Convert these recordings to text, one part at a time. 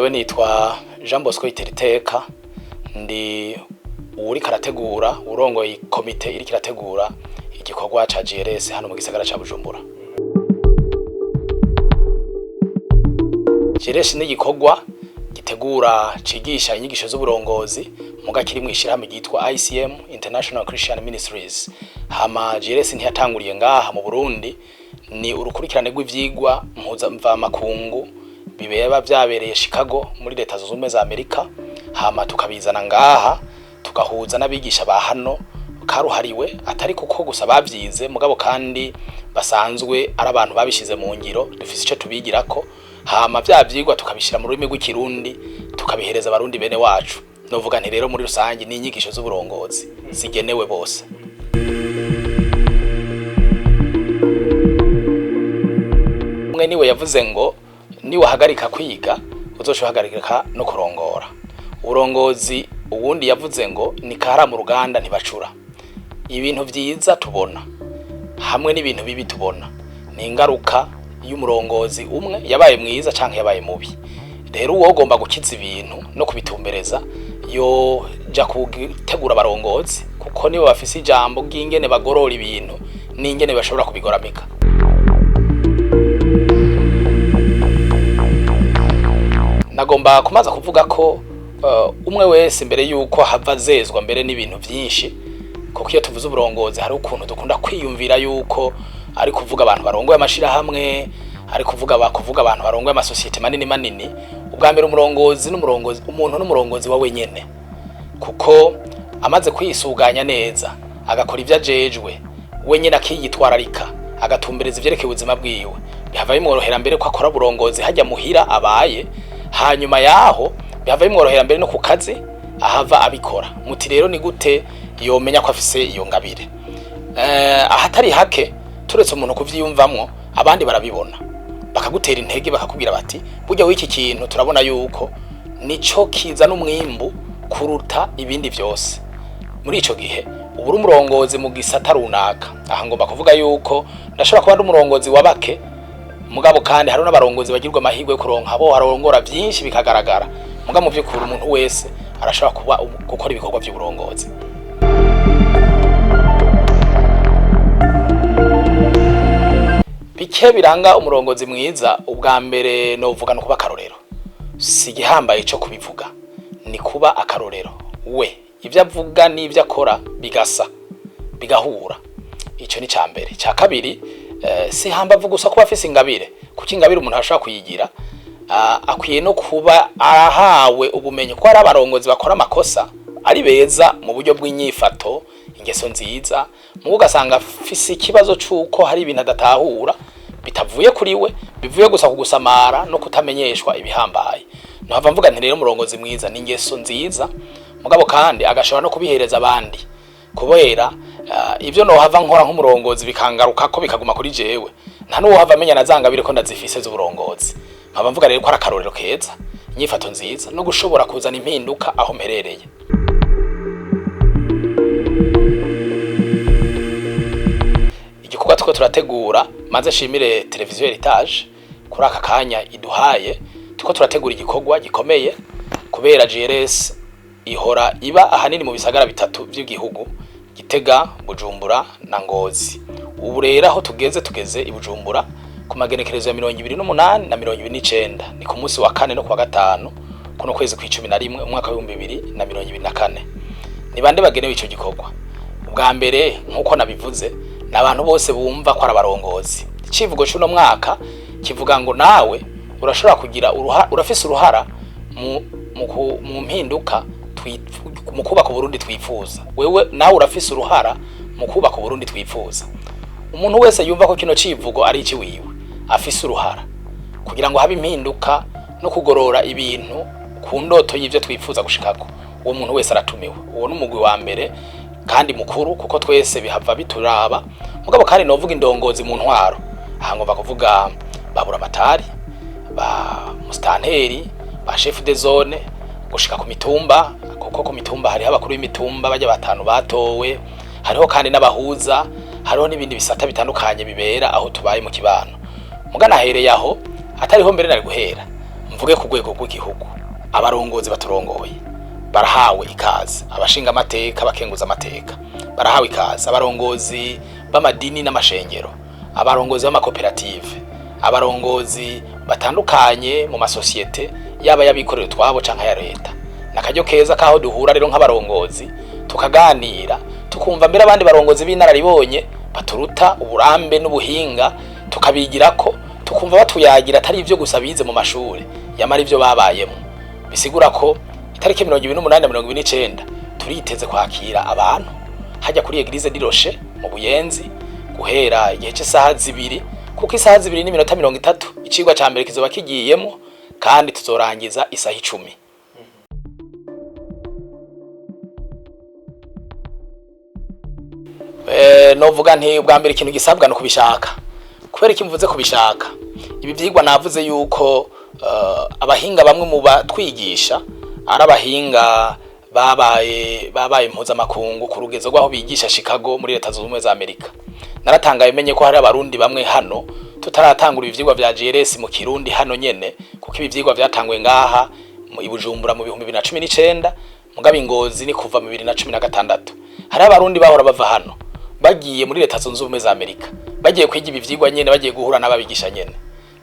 Jewe nitwa Jean Bosco Iteriteka, ndi uwuriko arategura, urongoye komite iriko irategura igikorwa ca GRS hano mu gisagara ca Bujumbura. GRS ni igikorwa gitegura, cigisha inyigisho z'uburongozi muga kiri mw'ishirahamwe ryitwa ICM, International Christian Ministries. Hama GRS ntiyatanguriye ngaha mu Burundi, ni urukurikirane rw'ivyigwa mpuzamvamakungu bibera vyabereye Chicago muri Leta Zunze Ubumwe za Amerika, hama tukabizana ngaha, tugahuza n'abigisha ba hano karuhariwe, atari kuko gusa bavyize, mugabo kandi basanzwe ari abantu babishize mu ngiro, dufise ico tubigirako. Hama vya vyigwa tukabishira mu rurimi rw'ikirundi, tukabihereza abarundi bene wacu. Novuga nti rero muri rusange ni inyigisho z'uburongozi zigenewe bose. Umwe niwe yavuze ngo niwahagarika kwiga uzoca uhagarika no kurongora uburongozi. Uwundi yavuze ngo ni kahara mu ruganda ntibacura. Ibintu vyiza tubona hamwe n'ibintu bibi tubona ni ingaruka y'umurongozi umwe yabaye mwiza canke yabaye mubi. Rero uwo ugomba gukiza ibintu no kubitumbereza yoja gutegura abarongozi, kuko nibo bafise ijambo ry'ingene bagorora ibintu n'ingene bashobora kubigoramika. Nagomba kumaza kuvuga ko umwe wese mbere yuko hava azezwa mbere n'ibintu vyinshi, kuko iyo tuvuze uburongozi hari ukuntu dukunda kwiyumvira yuko ari kuvuga abantu barongoye amashirahamwe, ari kuvuga bakuvuga abantu barongoye amasosiyete manini manini. Ubwa mbere, umurongozi n'umurongozi, umuntu n'umurongozi wa wenyene, kuko amaze kwisuganya neza, agakora ivyo ajejwe wenyene, akiyitwararika, agatumbereza ivyerekeye ubuzima bwiwe, bihava bimworohera mbere ko akora uburongozi hajya muhira abaye. Hanyuma yaho bihava bimworohera mbere no ku kazi ahava abikora. Muti rero ni gute yomenya ko afise iyo ngabire? Ahatari hake, turetse umuntu kuvyiyumvamwo, abandi barabibona, bakagutera intege, bakakubwira bati burya w'iki kintu turabona yuko nico kizana umwimbu kuruta ibindi vyose. Muri ico gihe uba uri umurongozi mu gisata runaka. Aha ngomba kuvuga yuko ndashobora kuba ndi umurongozi wa bake, mugabo kandi hari n'abarongozi bagirwa amahirwe yo kuronka abo arongora vyinshi bikagaragara. Mugabo mu vy'ukuri umuntu wese arashobora kuba gukora ibikorwa vy'uburongozi. Bike biranga umurongozi mwiza, ubwa mbere novuga no kuba akarorero. Si igihambaye co kubivuga, ni kuba akarorero, we ivyo avuga n'ivyo akora bigasa, bigahura. Ico ni ca mbere. Ca kabiri, si hambavu gusa kuba afise ingabire, kuko ingabire umuntu ashobora kuyigira, akwiye no kuba ahawe ubumenyi, kuko hari abarongozi bakora amakosa ari beza mu buryo bw'inyifato, ingeso nziza, mugo ugasanga afise ikibazo c'uko hari ibintu adatahura bitavuye kuri we, bivuye gusa kugusamara no kutamenyeshwa ibihambaye. Nohava mvuga nti rero umurongozi mwiza ni ingeso nziza, mugabo kandi agashobora no kubihereza abandi, kubera ivyo nohava nkora nk'umurongozi bikangaruka ko bikaguma kuri jewe, nta n'uwohava amenya na za ngabire ko ndazifise z'uburongozi. Nkaba mvuga rero ko ari akarorero keza, inyifato nziza no gushobora kuzana impinduka aho mperereye. Igikorwa turiko turategura, maze nshimire televiziyo Heritage kuri aka kanya iduhaye, turiko turategura igikorwa gikomeye, kubera GRS ihora iba ahanini mu bisagara bitatu vy'igihugu: Gitega, Bujumbura na Ngozi. Ubu rero aho tugeze, tugeze i Bujumbura ku magenekerezo ya 28 na 29, ni ku munsi wa kane no kuwa gatanu kuno kwezi kw'icumi na rimwe umwaka w'2024. Ni bande bagenewe ico gikorwa? Ubwa mbere, nk'uko nabivuze, ni abantu bose bumva ko ari abarongozi. Icivugo c'uno mwaka kivuga ngo nawe urashobora kugira urafise uruhara mu mpinduka mu kubaka Uburundi twifuza. Wewe nawe urafise uruhara mu kubaka Uburundi twifuza. Umuntu wese yumva ko kino civugo ari iciwiwe, afise uruhara kugira ngo habe impinduka no kugorora ibintu ku ndoto y'ivyo twifuza gushikako, uwo muntu wese aratumiwe. Uwo ni umugwi wa mbere kandi mukuru, kuko twese bihava bituraba. Mugabo kandi novuga indongozi mu ntwaro. Aha ngomba kuvuga ba buramatari, ba musitanteri, ba chef de zone, gushika ku mitumba, kuko ku mitumba hariho abakuru b'imitumba bajya batanu batowe, hariho kandi n'abahuza, hariho n'ibindi bisata bitandukanye bibera aho tubaye mu kibano. Mugana ahereye aho atariho mbere nari guhera, mvuge ku rwego rw'igihugu. Abarongozi baturongoye barahawe ikaze, abashinga amateka, abakenguza amateka barahawe ikaze, abarongozi b'amadini n'amashengero, abarongozi b'amakoperative, abarongozi batandukanye mu masosiyete, yaba y'abikorera utwabo canke aya leta. Nakaryo keza kaho duhura rero nk'abarongozi, tukaganira, tukumva mbere abandi barongozi b'inararibonye baturuta uburambe n'ubuhinga, tukabigirako, tukumva batuyagira, atari ivyo gusa bize mu mashuri, yamara ivyo babayemo. Bisigura ko itariki 28 na 29 turiteze kwakira abantu hajya kuri Eglise du Rocher mu Buyenzi, guhera igihe cy'isaha 2, kuko isaha 2:30 icigwa ca mbere kizoba kigiyemo, kandi tuzorangiza isaha 10. Novuga nti ubwa mbere ikintu gisabwa no kubishaka. Kubera iki mvuze kubishaka? Ibi vyigwa navuze yuko abahinga bamwe mu batwigisha ari abahinga babaye impuzamakungu ku rugezo rw'aho bigisha Chicago muri Leta Zunze Ubumwe za Amerika. Naratangaye menye ko hari abarundi bamwe hano tutaratangura ivyigwa vya GRS mu Kirundi hano nyene, kuko ibi vyigwa vyatanguye ngaha i Bujumbura mu 2019, mugabo Ingozi ni kuva mu 2016. Hari abarundi bahora bava hano bagiye muri Leta Zunze Ubumwe za Amerika, bagiye kwiga ibi vyigwa nyene, bagiye guhura n'ababigisha nyene.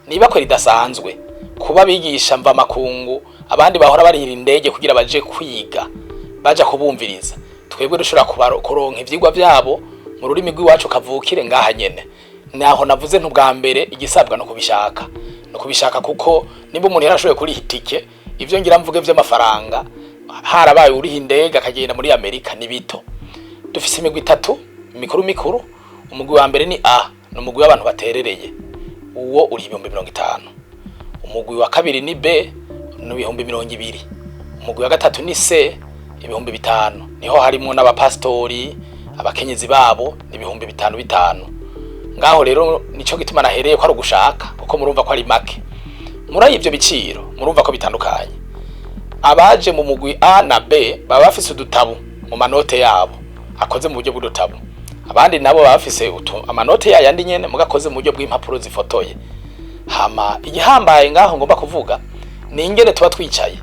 Niba ko ridasanzwe kuba bigisha mva makungu, abandi bahora barihira indege kugira baje kwiga, baja kubumviriza, twebwe dushobora kuronka ivyigwa vyabo mu rurimi rw'iwacu kavukire ngaha nyene. Naho navuze ntubwa mbere igisabwa no kubishaka, no kubishaka, kuko nimba umuntu yarashoboye kuriha itike, ivyo ngira mvuge vy'amafaranga, harabaye uriha indege akagenda muri Amerika ni bito. Dufise imigwi itatu mikuru mikuru. Umugwi wa mbere ni A, ni umugwi w'abantu baterereye, uwo uri 50,000. Umugwi wa kabiri ni B, ni 20,000. Umugwi wa gatatu ni C, 5,000. Niho harimo n'abapastori, abakenyezi babo, ni 5,000 5. Ngaho rero nico gituma nahereye ko ari ugushaka, kuko murumva ko ari make. Muri ivyo biciro murumva ko bitandukanye. Abaje mu mugwi A na B baba bafise udutabu mu manote yabo akoze mu buryo bw'udutabu, abandi nabo baba bafise amanote yayandi nyene mugakoze mu buryo bw'impapuro zifotoye. Hama igihambaye ngaho ngomba kuvuga ni ingene tuba twicaye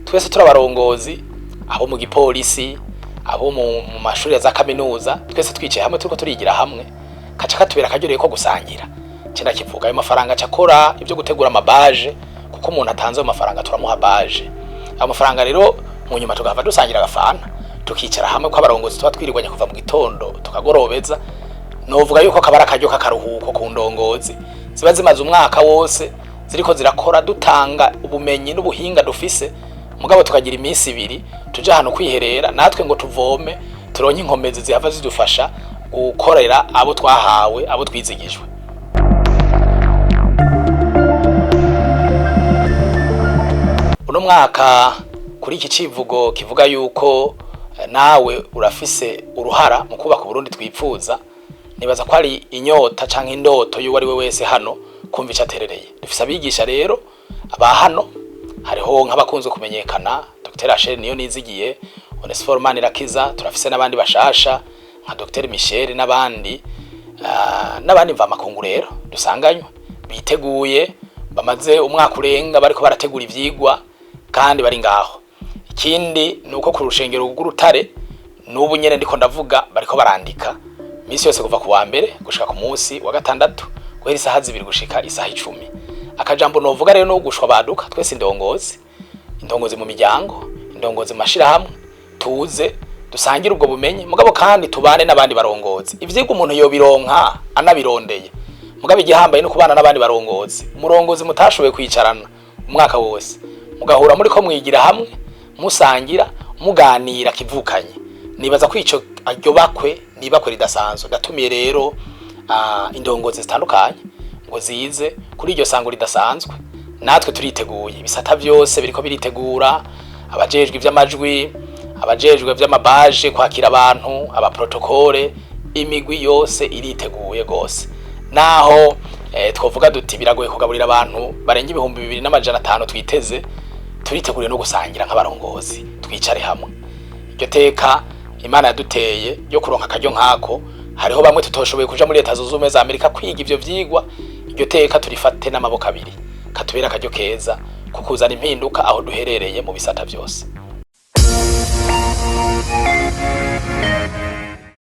twese turi abarongozi, abo mu gipolisi, abo mu mashuri ya za kaminuza, twese twicaye hamwe turiko turigira hamwe, kaca katubera akaryoheye ko gusangira. Cenda kivuga ayo mafaranga acakora ibyo gutegura amabaje, kuko umuntu atanze ayo mafaranga turamuha baje. Ayo mafaranga rero mu nyuma tugahava dusangira agafana, tukicara hamwe ko abarongozi tuba twirirwanya kuva mu gitondo tukagorobeza. Novuga yuko kabara akaryo k'akaruhuko ku ndongozi ziba zimaze umwaka wose ziriko zirakora, dutanga ubumenyi n'ubuhinga dufise, mugabo tukagira iminsi ibiri tuja ahantu kwiherera natwe ngo tuvome, turonke inkomezi zihava zidufasha gukorera abo twahawe, abo twizigijwe. Uno mwaka kuri iki civugo kivuga yuko nawe urafise uruhara mu kubaka Uburundi twipfuza, nibaza ko ari inyota canke indoto y'uwo ari we wese hano kumva ico aterereye. Dufise abigisha rero aba hano, hariho nk'abakunze kumenyekana, Dr Rachel niyo nizigiye, Onesphore Manirakiza, turafise n'abandi bashasha nka Dr Michel n'abandi, n'abandi mvamakungu rero dusanganywe biteguye, bamaze umwaka urenga bariko barategura ivyigwa kandi bari ngaho. Ikindi ni uko ku rushengero rw'Urutare n'ubu nyene ndiko ndavuga bariko barandika misi yose kuva ku wa mbere gushika ku munsi wa gatandatu, guhera isaha 2 gushika isaha 10. Akajambo novuga rero no gushwa baduka twese, indongozi, indongozi mu miryango, indongozi mu mashirahamwe, tuze dusangire ubwo bumenyi, mugabo kandi tubane n'abandi barongozi. Ivyigwa umuntu yobironka anabirondeye, mugabo igihambaye no kubana n'abandi barongozi. Umurongozi mutashoboye kwicarana umwaka wose, mugahura muri ko mwigira hamwe, musangira, muganira kivukanye, nibaza ko ico aryo bakwe nibakwe ridasanzwe. Ndatumiye rero indongozi zitandukanye ngo zize kuri iryo sango ridasanzwe. Natwe turiteguye, ibisata byose biriko biritegura, abajejwe ivy'amajwi, abajejwe ivy'amabaje, kwakira abantu, abaprotokole, imigwi yose iriteguye gose. Naho twovuga duti biragoye kugaburira abantu barenga 2500 twiteze, turiteguriye no gusangira nk'abarongozi, twicare hamwe. Iryo teka Imana yaduteye ryo kuronka akaryo nkako, hariho bamwe tutoshoboye kuja muri Leta Zunze Ubumwe za Amerika kwiga ivyo vyigwa, iryo teka turifate n'amaboko abiri, katubera akaryo keza. ku kuzana impinduka aho duherereye mu bisata vyose.